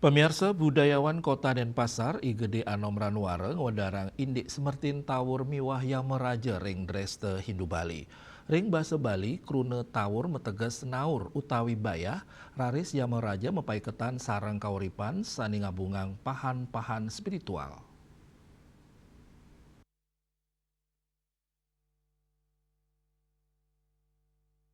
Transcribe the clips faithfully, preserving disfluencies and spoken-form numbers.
Pamiarsa, budayawan Kota Denpasar, I Gede Anom Ranuare ngwedarang indik semertin tawur miwah Yamaraja ring Dresta Hindu Bali. Ring basa Bali, kruna tawur mateges naur utawi bayah, raris Yamaraja mapaiketan sareng kauripan sane ngabungang pahan-pahan spiritual.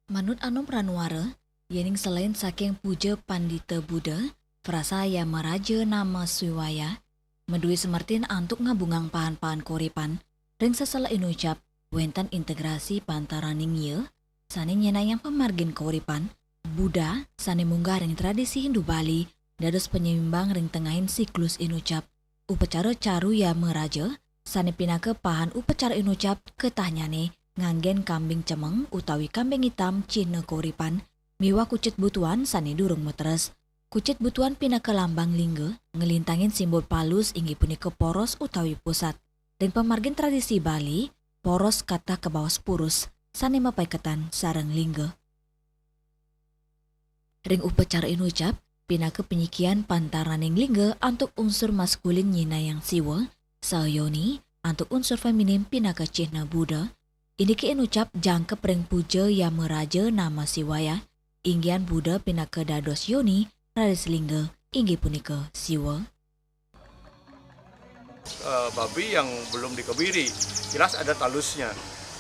Manut Anom Ranuara, yening selain saking puja Pandita Buddha, frasa Yamaraja Nama Siwaya, madue semertin antuk ngabungang pahan-pahan kauripan, ring sesela inucap wenten integrasi pantaraning ya, sane nyenayang pamargin kauripan, Buddha, sane munggah ring tradisi Hindu Bali, dados penyeimbang ring tengahing siklus inucap. Upacara Caru Yamaraja, sane pinaka pahan upacara inucap ketahnyane nganggen kambing cemeng utawi kambing itam cihna kauripan, miwah kucit butuan sane durung materes. Kucit butuan pinaka lambang lingga, nglintangin simbol palus inggih punika poros utawi pusat. Ring pamargin tradisi Bali, poros katah kabaos purus, sane mapaiketan sareng lingga. Ring upacara inucap, pinaka penyikian pantaraning lingga antuk unsur maskulin nyinayang Siwa, saha yoni antuk unsur feminin pinaka cihna Buddha, indike inucap jangkep ring puja Yamaraja Nama Siwaya, inggihan Buddha pinaka dados yoni, raris lingga, inggih punika Siwa. Eh, babi yang belum dikebiri, jelas ada talusnya.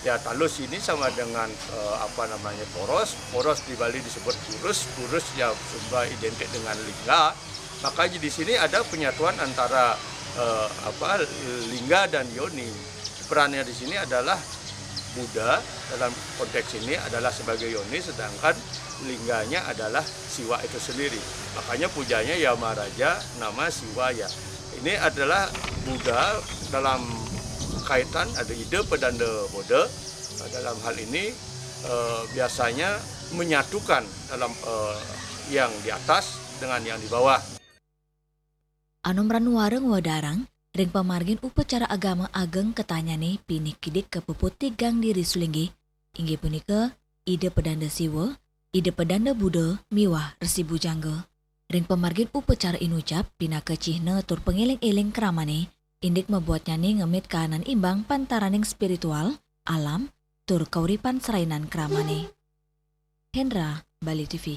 Ya, talus ini sama dengan, eh, apa namanya, poros. Poros di Bali disebut purus, purus ya sudah identik dengan lingga. Makanya di sini ada penyatuan antara, eh, apa, lingga dan yoni. Perannya di sini adalah Buddha dalam konteks ini adalah sebagai yoni, sedangkan lingganya adalah Siwa itu sendiri. Makanya pujanya Yamaraja Nama Siwaya. Ini adalah Buddha dalam kaitan ada ida pedanda boda. Dalam hal ini, eh, biasanya menyatukan dalam, eh, yang di atas dengan yang di bawah. Anom Ranuara ngwedarang, ring pamargin upacara agama ageng ketahnyane pinih kidik kapuput tigang diri sulinggih, inggih punika Ida Pedanda Siwa, Ida Pedanda Buddha, miwah Resi Bujangga. Ring pamargin upacara inucap pinaka cihna tur pangeling-eling kramane, indik mabuatnyane ngemit kahanan imbang pantaraning spiritual, alam, tur kauripan srainan kramane. Hendra, Bali T V.